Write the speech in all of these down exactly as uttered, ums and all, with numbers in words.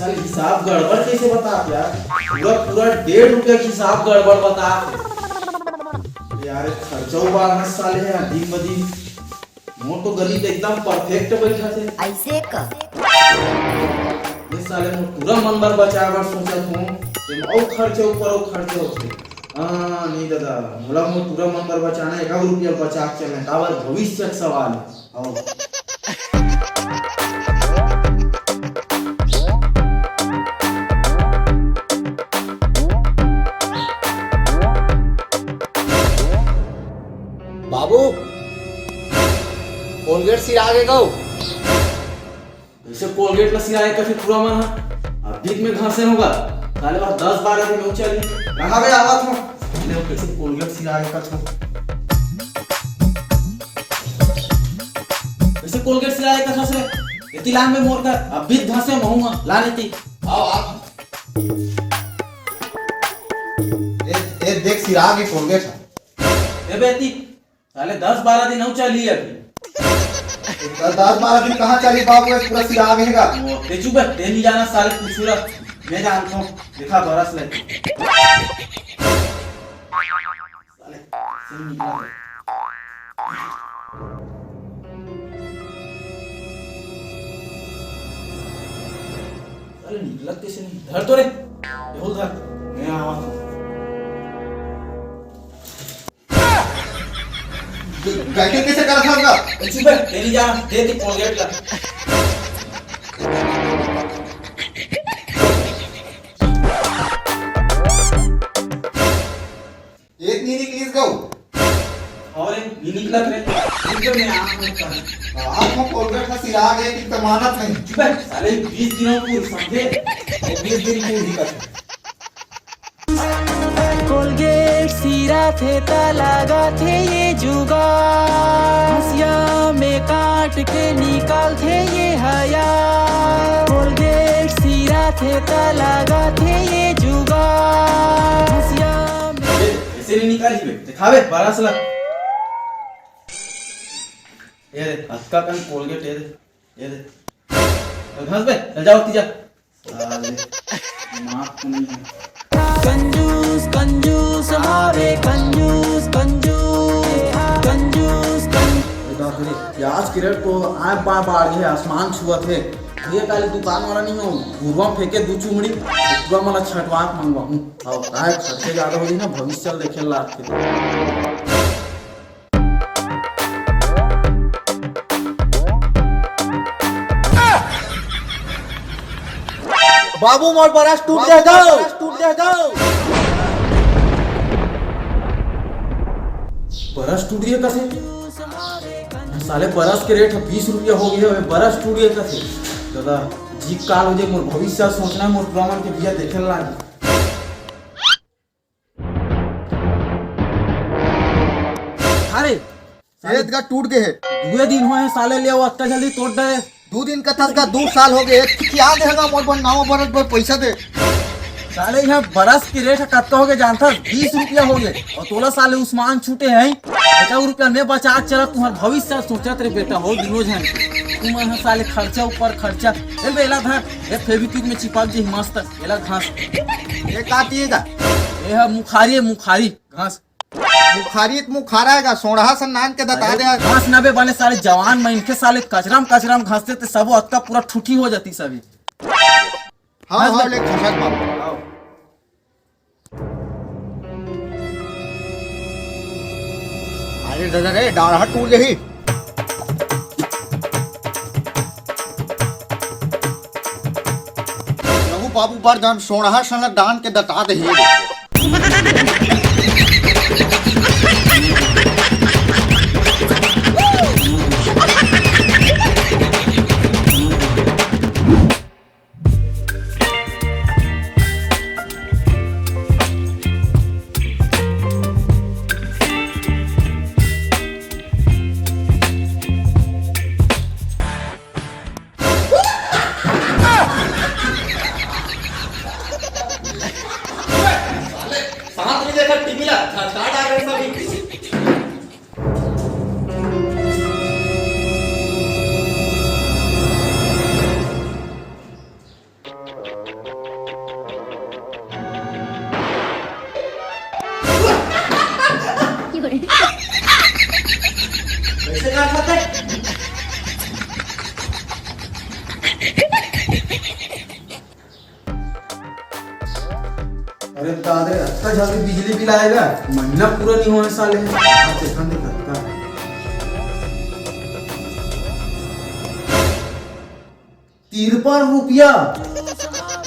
साले हिसाब गड़बड़ कैसे बतात यार? पूरा पूरा डेढ़ रुपया के हिसाब गड़बड़ बतात हे। यार, खर्चा उबारना साले यार, दिन ब दिन। मोर तो गणित एकदम perfect बैठा थे। ऐसे का? ये साले मोर पूरा मन बर बचाए बर सोचत हूँ, लेकिन अउ खर्चा ऊपर अउ खर्चा होथे। हाँ, नहीं दादा, मोला मोर पूरा मन बर बचाना, एक रुपया बचा के चलना, काबर भविष्य के सवाल है। आओ। बाबू, कोलगेट सिरा गे गौ। कैसे कोलगेट ला सिराए कथे टूरा मन हा? अभी में घसे होगा। साले बस दस बारह दिन अउ चली। रहा बे, आवत हो। ले, कैसे कोलगेट सिराए कथे? कैसे कोलगेट सिराए कथे से? एती लान में मोर कर, अभी घसे महूंगा, लाने ती। आओ, आओ। ए, ए, देख, सिरा गे कोलगेट हा। ए बेटी, साले दस बारह दिन अउ चली अभी। दस बारह दिन कहाँ चली बाबू, ये पूरा सिरा गे हे गा। ओ, ते चुप बे, ते नहीं जाना साले कुछू ला। मैं जानता हूँ, देखा बरस ले। साले, सही निकला। साले निकलत कैसे नहीं? धर तो रे, ये धर, मैं आवा। ग-, गलती कैसे करत हस गा? ए, चुप बे, तेरी जा, दे ती कोलगेट ला। एक नी निकलिस गौ। अउ एक नी निकलत रे। एक तो मैं आँख में कर। आँख में कोलगेट का सिरा गे कि तो मानत नहीं। चुप बे, साले बीस दिनों पूरी समझे? ए, बीस दिन पूरी कर। कोलगेट सिराथे त लागथे ये जुगाड़, हँसिया में काट के निकालथे ये हया। कोलगेट सिराथे त लागथे ये जुगाड़, हँसिया में ए, ऐसे नहीं निकाली बे, दिखावे बरस ला। ये दे, अतका कन कोलगेट, ये दे, ये दे। चल घस बे, चल जाओ तीजा। साले, दिमाग तो नहीं है। कंजूस, कंजूस, हावे कंजूस, कंजूस, कंजूस, कंजूस। ए बाप रे, प्याज के रेट तो आए बा-, बाढ़ गे, आसमान छुअत हे। भैया, काली दुकान वाला नहीं हो, घुरवा फेंके दू चुमड़ी, पूरा मला छटवा के मंगवा हूँ। अउ काय खर्चे ज्यादा हो जाही ना, भविष्य ल देखे ला लगथे। बाबू, मोर बरस टूट गे गौ, टूट गे गौ। बरस टूट गे कसे? साले, बरस के रेट बीस रुपया हो गे, बरस टूट गे कसे? दादा, जी काल हो जाए, मोर भविष्य सोचना हे, मोर टूरा मन के बिया देखे लागी। अरे, साले, एदगा टूट गे हे। दुए दिन होए हे साले, ले अउ अतका जल्दी तोड़ दे। दू दिन कथस गा, दू साल हो गे। एक खिया दे गा मोर बर, नवा बरस बर पैसा दे। साले, यहाँ बरस के रेट कतका हो गे जानथस? बीस रुपया हो गे। अउ तोला साले उस्मान छूटे हे। पचास रुपया में बचा के चला, तुम्हार भविष्य सोचत रे बेटा हो, दुनो झन के। तुम यहाँ साले खर्चा ऊपर खर्चा। ए बे, एला धर, ए फेविक्विक में चिपक जाही मस्त। एला घास। ये का दिए गा? ये ह मुखारी हे, मुखारी, घास। मुखारी त मुखारा हे गा, सोंड़हा सन नान के दता दे। घास ना बे, बने साले जवान मनखे साले कचरा म कचरा म घासते ते सबो अतका पूरा ठुठी हो जाती सभी। हाँ, घास हाँ, बे। ले घासत बाबू। अरे दादा रे, डाढ़ा टूट जाही। रघु बाबू बर जान सोंड़हा सन डान के दता देही। साले, साथ में देखा टीवी ला, झटका डाल रहे सभी। जल्दी बिजली बिल आएगा, महीना पूरा नहीं होने साले। आज देखा नहीं करता। तिरपन रुपया।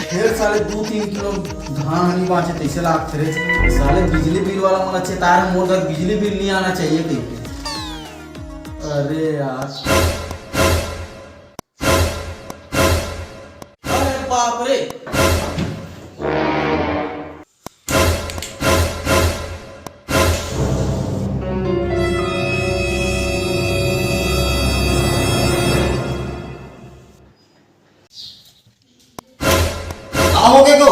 फिर साले दो तीन किलो धान नहीं बांचे, तैसे लागथे रे। साले बिजली बिल वाला मन चेता रहे, मोर घर बिजली बिल नहीं आना चाहिए कहीं। अरे यार। अरे बाप रे। का हो गे गो?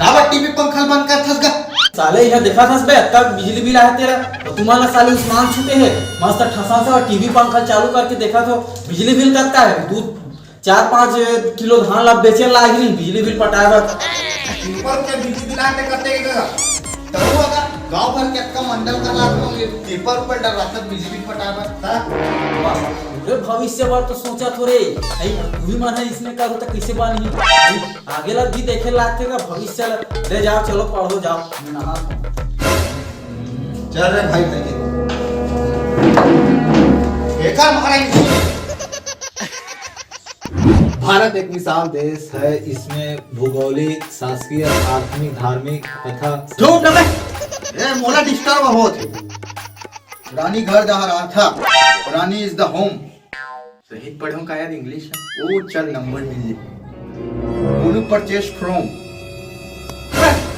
काबर टीवी पंखा ल बंद करथस गा? साले इहाँ देखा थस बे, अतका बिजली बिल आए तेरा, अउ तुम्हारा साले उस्मान छूटे हे, मस्त ठसा से टीवी पंखा चालू करके देखा थो, बिजली बिल कतका हे? दू चार पाँच किलो धान ला बेचे लाग रही, बिजली बिल पटाए बर। ऊपर के बिजली बिल आते करते के गा? तहु अगर गांव भर के अतका मंडल कर रहा तो ये पेपर ऊपर डर रहा था बिजली बिल पटाए बर, हाँ? पूरे भविष्य बर तो सोचा थो रे। भाई, तू ही मन है इसमें करो तो कैसे बनी? भाई, आगे ला भी देखे लागथे का भविष्य ला। ले जाओ, चलो पढ़ो, जाओ। मैं नहा चल रे भाई, भाई के। एकर मारा ही भारत एक विशाल देश है, इसमें भूगोलिक, शासकीय, आध्यात्मिक, धार्मिक तथा धूप न बे। ए, मोला डिस्टर्ब होत हे। रानी घर दहराथा। रानी is the home। सही पढ़ो का यार इंग्लिश में? ओ चल नंबर मिल जी। बोलू परचेज फ्रॉम।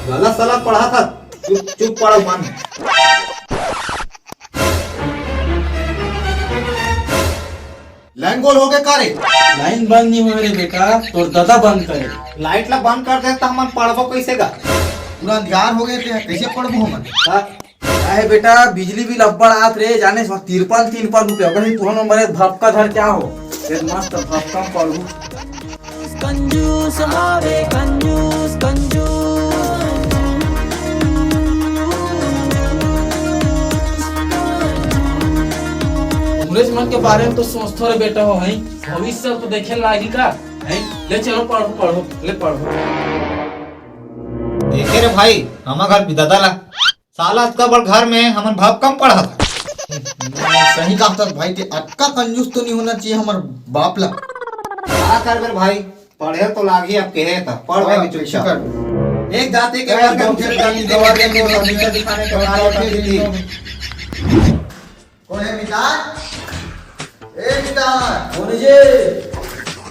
गलत सलत पढ़ा था। चुप, चुप पढ़ो मन। लाइन गोल हो गए का रे? लाइन बंद नहीं हो रे बेटा, तोर दादा बंद करे। लाइट ला बंद कर दे त हमन पढ़बो कैसे गा? पूरा अंधियार हो गए ते कैसे पढ़बो हमन? हाँ? काहे बेटा, बिजली बिल अब्बड़ आत रे, जाने सो तिरपन, तिरपन रुपया, अगर ही तुहर नंबर है, भपका धर क्या हो? एक मस्त भपका पढ़ू। कंजूस हावे, कंजूस, कंजूस। अंग्रेज मन के बारे में तो सोचथो रे बेटा हो, हैं? भविष्य तो देखे लागी का, हैं? ले चलो पढ़ो, पढ़ो, ले पढ़ो। देखे रे भाई, हमर घर बिदादा ला। साला अतका बड़ घर में हमन भाव कम पढ़त हन। सही कहत हस भाई, ते अतका कंजूस तो नहीं होना चाहिए हमर बाप ला। का करबे भाई, पढ़े तो लागही, अब कहे त पढ़ भाई हाँ, चुपचाप। कर। एक जाति के ए, वर्ग दो, में दो, दो, दो, दो, दिखाने के बाद दो, दो, दो, दो, दो। कौन है मितान? ए मितान। कौन है जी?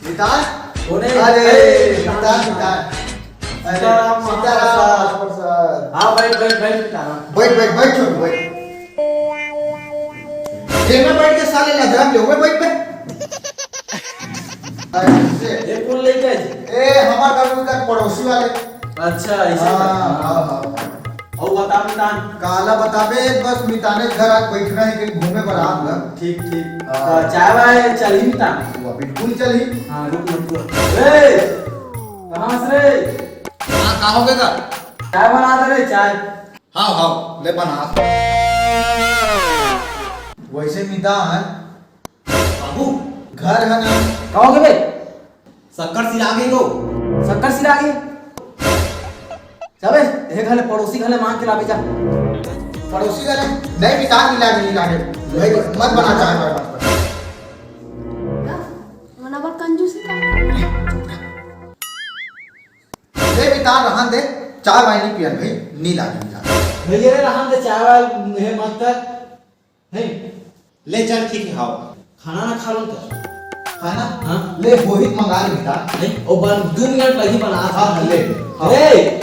मितान? कौन है? अरे, ए, मितान, मितान। अरे, सीताराम, सीताराम, महाप्रसाद। महाप्रसाद। हाँ, बैठ, बैठ, बैठ, मितान। बैठ, बैठ, बैठ, छोटू, बैठ। ये में बैठ के साले लजरा के हुए, बैठ, बैठ। अरे, ये कौन लेके आए जी? ए, हमार घर में तक पड़ोसी वाले। अच्छा, ऐसे हाँ, करके। हाँ, हाँ, हाँ। अउ बता मितान। काला बताबे, बस मिताने घर आज बैठना है, कहीं घूमे बर आप ना। ठीक, ठीक। हाँ। तो चाय वाय चलही मितान? वो बिल्कुल चलही। हाँ, रुक, रुक, रुक। ए, कहाँ से रे? हाँ, का हो गया? चाय बना दे रे, चाय। हाँ, हाँ, ले बना। वैसे मितान, बाबू, घर है ना? का हो गया बे? शक्कर सिरा गे गो। शक्कर सिरा गे? जाबे, हे घले पड़ोसी घले मांग के लाबे जा। पड़ोसी घले? नहीं, मितान नहीं लागे, नहीं लागे। भाई, मत बना चाय, भाई, मत बना। मना बर कंजूसी का? ले मितान रहन दे, चाय वाय नहीं पियन भाई, नहीं लागे मितान। भैया रे, रहन दे, चाय वाय हे मत कर। नहीं। ले चल, ठीक है, हाव। खाना ना खा लो तो। खाना? हाँ। ले, वही मंगा ले बेटा। नहीं, वो बन, दो मिनट लगी बना। हाँ, हाँ, ले। हाँ। ए!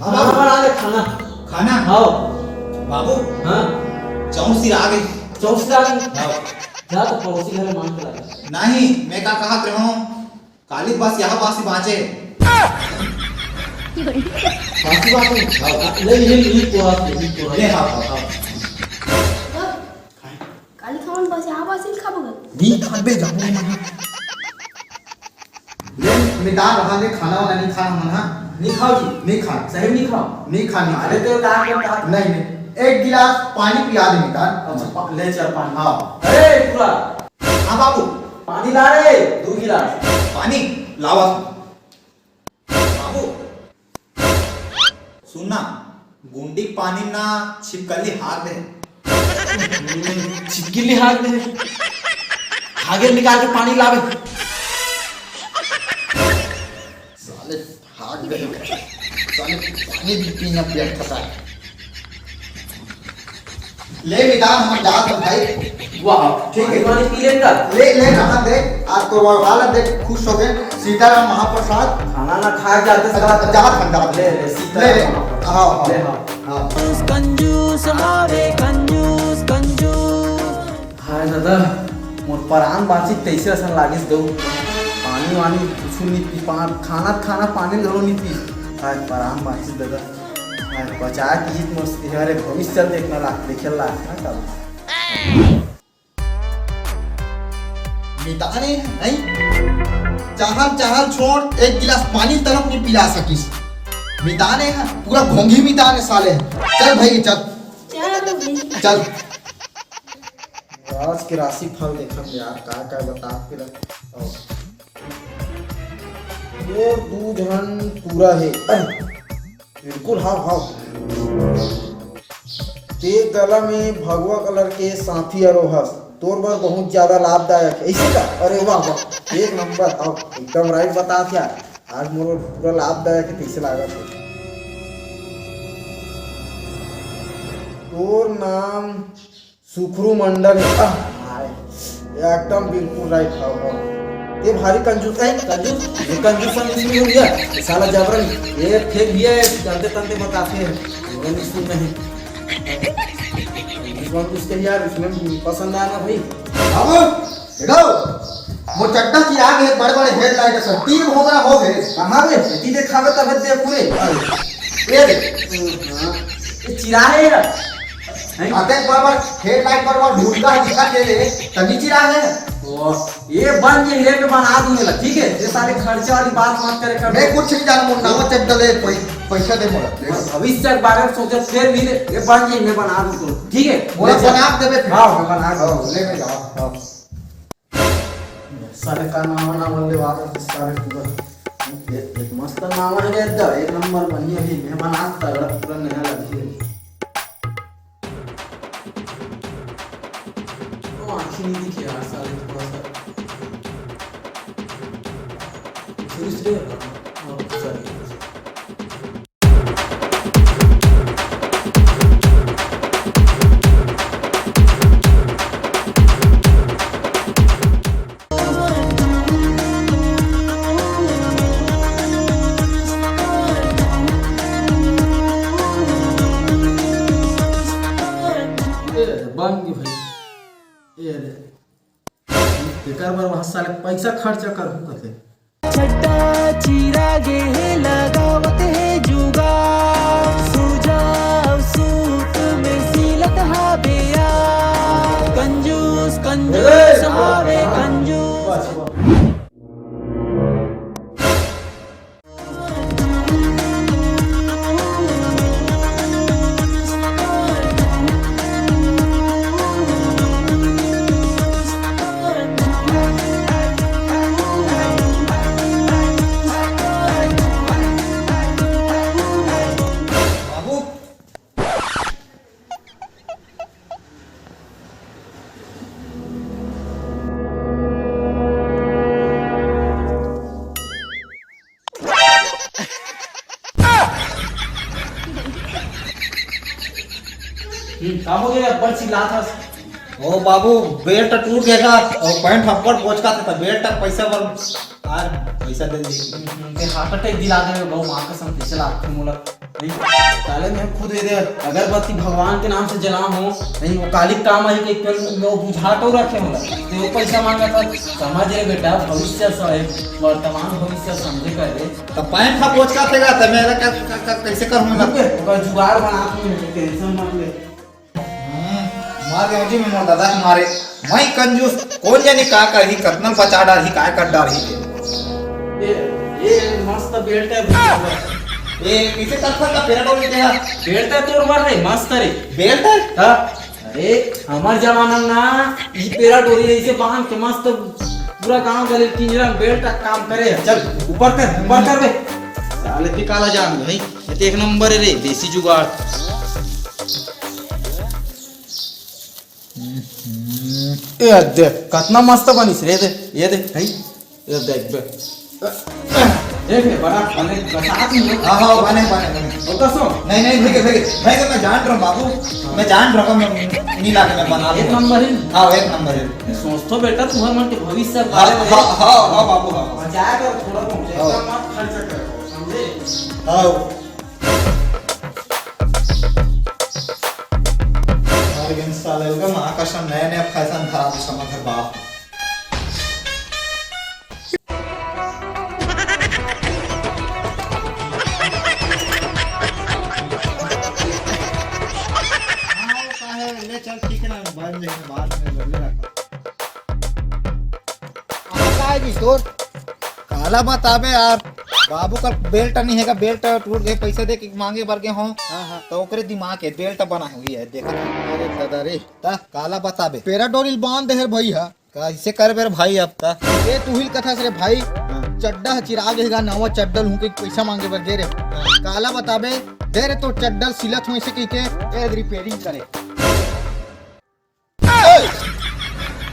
हाँ, खाना बाबू। बना ले, खाना। खाना? हाँ। बाबू। हाँ। चाउर सिरा आ गई। चाउर सिरा आ गई? हाँ। जा तो पड़ोसी घर में मांग के ला। नहीं, मैं का कहा रहूँ, काली बस यहाँ बासी बाँचे। बासी बाँचे? हाँ, ले, ले, ले, ले, पूरा, ले, पूरा। ले, हाँ, हाँ, हाँ। काली खावन बस यहाँ बासी खाबो गा? नहीं खाबे, जाबो नहीं मना। ले, मितान रहा दे, खाना वाना नहीं खाना मन, हाँ? नहीं खाओ जी? नहीं खाना। सही नहीं खाओ? नहीं खाना, नहीं अरे खाना। तो दाल में दाल। नहीं, नहीं। एक गिलास पानी पिया दे मितान। अच्छा, पा-, ले चल पानी। हाँ। अरे, पूरा। हाँ बाबू। पानी ला रे, दो गिलास। पानी लावा। बाबू। गुंडी पानी ना छिपकली हाग दे। छिपकली हाग दे। हागे निकाल के पानी लावे। साले हाग दे। साले पानी भी पीना पिया था। ले बेटा, हम जात हन भाई। वाह, ठीक है। पानी वानी पी लेगा। ले, ले, रहन दे। आज तो वाला देख, खुश हो गए। सीताराम महाप्रसाद। खाना ना खाए जाते साला। जात हन, जात। ले, ले, सीताराम ले, ले। महाप्रसाद। हाँ, हाँ। ले, हाँ। हाँ। कंजूस हवे, कंजूस, कंजूस। हाय दादा, मोर परान बाँचिस तइसे असन लागिस दऊ। पानी वानी कुछु नी पी, पा-, खाना, खाना पानी घलो नी पी। हाय परान बाँचिस दादा। हाय बचा के हित मस्ती हरे, भविष्य देखना लाग, देखे लाग ना तब। मितान हे, नहीं? चाहल, चाहल छोड़, एक गिलास पानी तलक नहीं पिला सकिस। मितान हे, पूरा घोंघी मितान हे साले। चल भाई, चल। चल भाई। चल। आज के राशिफल देखन यार, का, का बता के रख। ये दू झन पूरा हे। बिल्कुल, हाँ, हाँ। ते गला में भगवा कलर के साफी अरो हस, तोर बर बहुत ज्यादा लाभदायक हे। ऐसे का? अरे वाह, वाह, एक नंबर। हाँ, एकदम राइट बतात यार। आज मोर पूरा लाभदायक हे, तइसे लागत हे। तोर नाम सुखरू मंडल हे। आह, हाय। एकदम बिल्कुल राइट हव, हव। ये भारी कंजूस हे। कंजूस? ये कंजूस संजूस नहीं हो गया। ये साला जबरन ये फेंक दिया है, जानते तंते बताते हैं। जबरन नहीं सुनना है। कंजूस वंजूस के यार, इसमें पसंद आया ना भाई। बाबू, देखो, वो चड्डा चिराग है, बड़े बड़े हेडलाइट है सर, तीन घोघरा हो गए। कहाँ रे? इतनी देखावे तब दे पूरे। ये देख। हाँ, ये चिराग है यार। हैं? अबे बराबर हेडलाइट बराबर ढूंढता है, दिखा के ले, तभी चिढ़ा है। ओ, ये बन के हीरे पे बना दूंगा, ठीक है? ये सारे खर्चे वाली बात मत करे कर। मैं कुछ नहीं जानू मुन्ना, वो चल दे, पै-, पैसा दे मोला, दे। भविष्य के बारे में सोचे, फिर भी ये बन के मैं बना दूं तुम, ठीक है? मोला ले चल। बना के देबे फिर। हाँ, मैं बना दूं। हाँ, ले मैं जाओ। हाँ। सारे का नाम, नाम ले बात है, सारे पूरा। एक, एक मस्त नाम है रे, एक नंबर बनी अभी, मैं बना तगड़ा पूरा नया लगी है। वो आँखें नहीं दिखे यार, साले थोड़ा सा। फिर इसलिए, हाँ, हाँ, सॉरी। ए, बन गई भाई। ए रे। एकर बर वहाँ साले पैसा खर्चा करहूँ कथे। चड्डा चीरा गे हे, लगावत हे जुगाड़। सुजाव सूत में सीलत हाबे यार। कंजूस, कंजूस ए, हावे, हाँ। कंजूस। बस, बस। हम्म, का हो गया? अब्बड़ चिल्लात हस। ओ बाबू, बेल्ट टूट गे गा, अउ पैंट अब्बड़ बोचकाथे, त बेल्ट पैसा बर, यार, पैसा दे दे। हम्म, ते हार्ट अटैक दिला दे, गौ माँ कसम, पीछे लागथे मोला। नहीं, साले मैं खुद ये दे, अगरबत्ती भगवान के नाम से जला हूँ, नहीं, वो काली काम आई कि पेन में वो बुझा तो रखे होला, तो वो पैसा मांगा था। समझ रे बेटा, भविष्य से, वर्तमान भविष्य समझे कर रे। तो पैंट हा बोचकाथे गा, त मैं एला का, का, का, कैसे करूँ मैं? ओकर जुगाड़ बना तू, टेंशन मत ले। हम्म, मार गया जी मैं मोर दादा के मारे। मैं कंजूस, कौन जाने का करही, कतना बचा डारही, काय कर डारही। ए, ए, मस्त बेल्ट है। ए, कैसे करता का पेरा डोल के यार? बेल्ट है तोर बर रे, मस्त रे। बेल्ट है? हाँ। अरे, हमार जमाना में ना, ई पेरा डोरी ऐसे बांध के मस्त पूरा गांव गली पिंजरा में बेल्ट का काम करे। चल, ऊपर कर, ऊपर कर बे। काले ते काला जान भाई, ये तो एक नंबर है रे, देसी जुगाड़। ए देख, कतना मस्त बनिस रे, दे, ये दे, भाई, ये देख बे। देख रे, बड़ा बने, बता तुम लोग। हाँ, हाँ, बने, बने, बने। और कसो? नहीं, नहीं, भैया, भैया, भैया, मैं जान रहा हूँ बाबू, मैं जान रहा हूँ, मैं नहीं लाके मैं बना एक लूंगा। नंबर है। हाँ, एक नंबर है। सोच तो बेटा, तुम्हारे मन के भविष्य के हाँ, बारे में। हाँ, हाँ, हाँ, बाबू, हाँ। बचाया कर थोड़ा बहुत, हाँ। इतना मत खर्च कर, समझे? हाँ। मर गेन साले, ओके, माँ कसम, नया नया फैशन धरा दे समझ बाप। हाँ, वो का है, ले चल, ठीक है ना, बाद में, बाद में बदले रखा। कहाँ का है जी तोर? काला बताबे यार, बाबू का बेल्ट नहीं हैगा, बेल्ट टूट गए, पैसा दे के मांगे बर गए हो। हाँ, हाँ। तो ओकरे दिमाग है, बेल्ट बना हुई है, देखा। अरे दादा रे। ता काला बताबे, पैराडोरिल बांध दे है भाई, हा। कैसे करबे रे भाई अब ता? ए, तू ही कथस रे भाई, हाँ। चड्डा ह चिरा गे गा, नवा चड्डा लूं के पैसा मांगे बर गे रे। हाँ। काला बताबे, दे रे तो चड्डा सिलत होइसे कहिके, ए, रिपेयरिंग करे।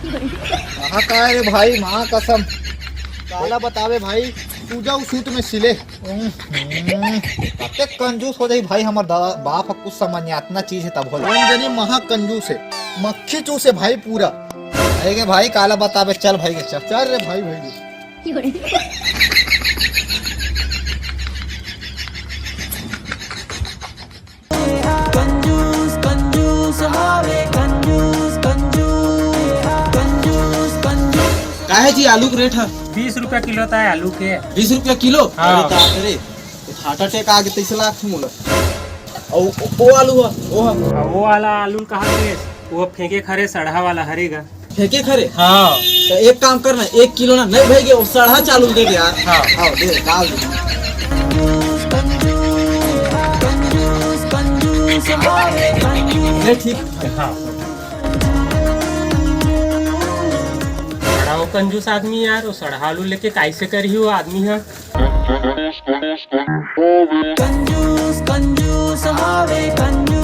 कहाँ का है रे भाई, माँ कसम। काला बताबे भाई, तू जाऊ सूट में सिले। हम्म, कते कंजूस हो जाई भाई हमर दा-, बाप ह कुछ समझ नहीं, अतना चीज है तब होला। रंजनी महा कंजूस है, मक्खी चूस है भाई पूरा। अरे के भाई काला बताबे, चल भाई के चल। चल रे भाई, भाई। कंजूस कंजूस हावे, कंजूस कंजूस, कंजूस कंजूस। काहे जी आलू के रेट ह? बीस रुपया किलो ता है आलू के। बीस रुपया किलो? हाँ। अरे बाप रे, हार्ट अटैक आ गे तैसे लागथे मोला। अउ ओ आलू ह, ओ ह। हाँ, वो वाला आलू कहाँ गे? वो फेंके खरे सड़हा वाला हरे गा। फेंके खरे? हाँ। तो एक काम करना, एक किलो ना, नहीं भाई, ये सड़हा चालू दे दे यार। हाँ। हाँ, दे, डाल दे। नहीं, ठीक। हाँ। बड़ा वो कंजूस आदमी यार, वो सड़हा आलू लेके कैसे करी वो आदमी है? कंजूस, कंजूस हावे, कंजूस।